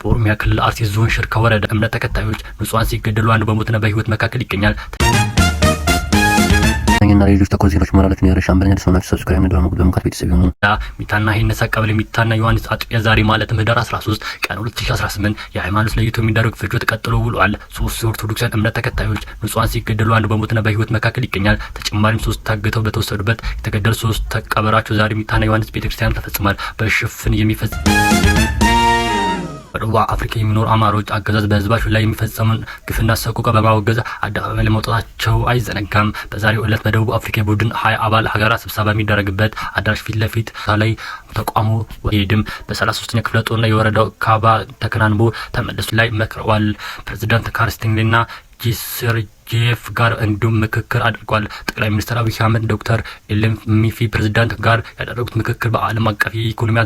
በኦሮሚያ ክልል አርሲ ዞን ሽርካ ወረዳ እምነት ተከታዮች ንጹሃን ሲገደሉ አንዱ በሞትና በህይወት መካከል ይገኛል። እና ሌሎች ተኮር ዜናዎች ሞራላችሁን ያረሻ አንበለኛ ደስ subscribe እንደሆነ በመንካት ቤተሰብ ይሁኑ። ሚታና ሄነሳ ቀበሌ ሚታና ዮሐንስ አጥቢያ ዛሬ ማለትም ህዳር 13 ቀን 2018 የሃይማኖት ለይቶ የሚደረግ ፍጆት ቀጥሎ ውሏል። ሶስት የኦርቶዶክሳን እምነት ተከታዮች ንጹሃን ሲገደሉ አንዱ በሞትና በህይወት መካከል ይገኛል። ተጨማሪም ሶስት ታግተው በተወሰዱበት የተገደሉ ሶስት ተቀበራቸው ዛሬ ሚታና ዮሐንስ ቤተክርስቲያን ተፈጽሟል። በሽፍን የሚፈጽም በደቡብ አፍሪካ የሚኖሩ አማሮች አገዛዝ በህዝባቸው ላይ የሚፈጸሙን ግፍና ሰቆቃ በማወገዝ አደባባይ ለመውጣታቸው አይዘነጋም። በዛሬው ዕለት በደቡብ አፍሪካ የቡድን 20 አባል ሀገራት ስብሰባ የሚደረግበት አዳራሽ ፊት ለፊት ላይ ተቋሙ ሄድም በ33ኛ ክፍለ ጦርና የወረዳው ካባ ተከናንቦ ተመለሱ ላይ መክረዋል። ፕሬዚዳንት ካርስቲንግና ጂሰርጄፍ ጋር እንዲሁም ምክክር አድርጓል። ጠቅላይ ሚኒስትር አብይ አህመድ ዶክተር ኤልሚፊ ፕሬዚዳንት ጋር ያደረጉት ምክክር በዓለም አቀፍ የኢኮኖሚ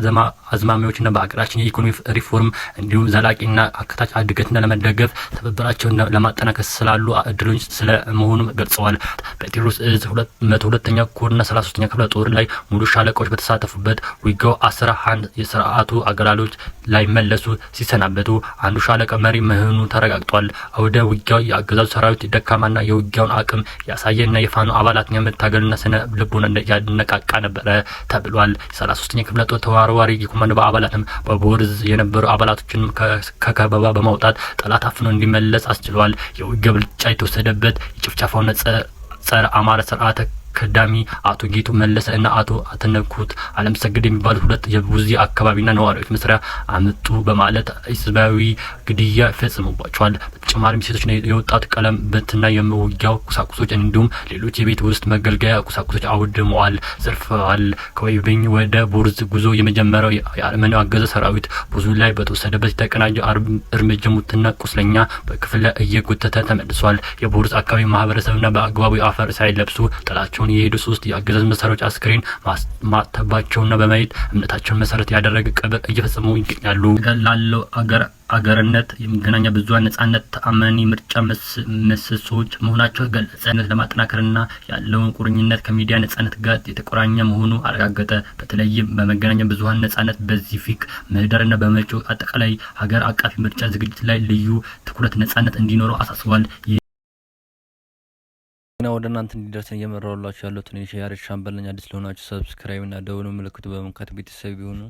አዝማሚያዎችና በሀገራችን የኢኮኖሚ ሪፎርም እንዲሁም ዘላቂና አካታች እድገትን ለመደገፍ ትብብራቸውን ለማጠናከር ስላሉ እድሎች ስለመሆኑም ገልጸዋል። በቴዎድሮስ እዝ 102ኛ ኮርና 33ኛ ክፍለ ጦር ላይ ሙሉ ሻለቃዎች በተሳተፉበት ውጊያው 11 የስርዓቱ አገላሎች ላይ መለሱ ሲሰናበቱ አንዱ ሻለቃ መሪ መሆኑ ተረጋግጧል። አውደ ውጊያው የአገዛዙ ሰራዊት ደካማና የውጊያውን አቅም ያሳየና የፋኖ አባላትን የመታገልና ስነ ልቦና ያነቃቃ ነበረ ተብሏል። 33ኛ ክፍለ ጦር ተወርዋሪ የኮማንዶ አባላትም በቦርዝ የነበሩ አባላቶችን ከከበባ በማውጣት ጠላት አፍኖ እንዲመለስ አስችሏል። የውጊያ ብልጫ የተወሰደበት የጭፍጨፋውና ጸረ አማራ ስርዓተ ከዳሚ አቶ ጌቱ መለሰ እና አቶ አተነኩት አለምሰገድ የሚባሉት ሁለት የቡዚ አካባቢና ነዋሪዎች መስሪያ አመጡ በማለት ህዝባዊ ግድያ ፈጽሞባቸዋል። በተጨማሪም ሴቶች የወጣት ቀለም በትና የመውጊያው ቁሳቁሶች እንዲሁም ሌሎች የቤት ውስጥ መገልገያ ቁሳቁሶች አውድመዋል፣ ዘርፈዋል። ከወይብኝ ወደ ቦርዝ ጉዞ የመጀመሪያው የአርመኒያው አገዛዝ ሰራዊት ብዙ ላይ በተወሰደበት የተቀናጀ እርምጃ ሙትና ቁስለኛ በክፍለ እየጎተተ ተመልሷል። የቦርዝ አካባቢ ማህበረሰብና በአግባቡ አፈር ሳይለብሱ ጥላቸውን የሄዱ ሶስት የአገዛዝ መሳሪያዎች አስክሬን ማተባቸውና በማየት እምነታቸውን መሰረት ያደረገ ቀብር እየፈጸሙ ይገኛሉ። ላለው አገር አገርነት የመገናኛ ብዙኃን ነጻነት ተአማኒ ምርጫ ምሰሶዎች መሆናቸው ገለጸ። ለማጠናከርና ያለውን ቁርኝነት ከሚዲያ ነጻነት ጋር የተቆራኘ መሆኑ አረጋገጠ። በተለይም በመገናኛ ብዙኃን ነጻነት በሲቪክ ምህዳርና በመጪው አጠቃላይ ሀገር አቀፍ ምርጫ ዝግጅት ላይ ልዩ ትኩረት ነጻነት እንዲኖረው አሳስቧል። ዜና ወደ እናንተ እንዲደርሰን እየመራሁላችሁ ያለሁት እኔ ያሬድ ሻምበል ነኝ። አዲስ ለሆናችሁ subscribe እና ደውል ምልክቱ በመንካት ቤተሰብ ይሁኑ።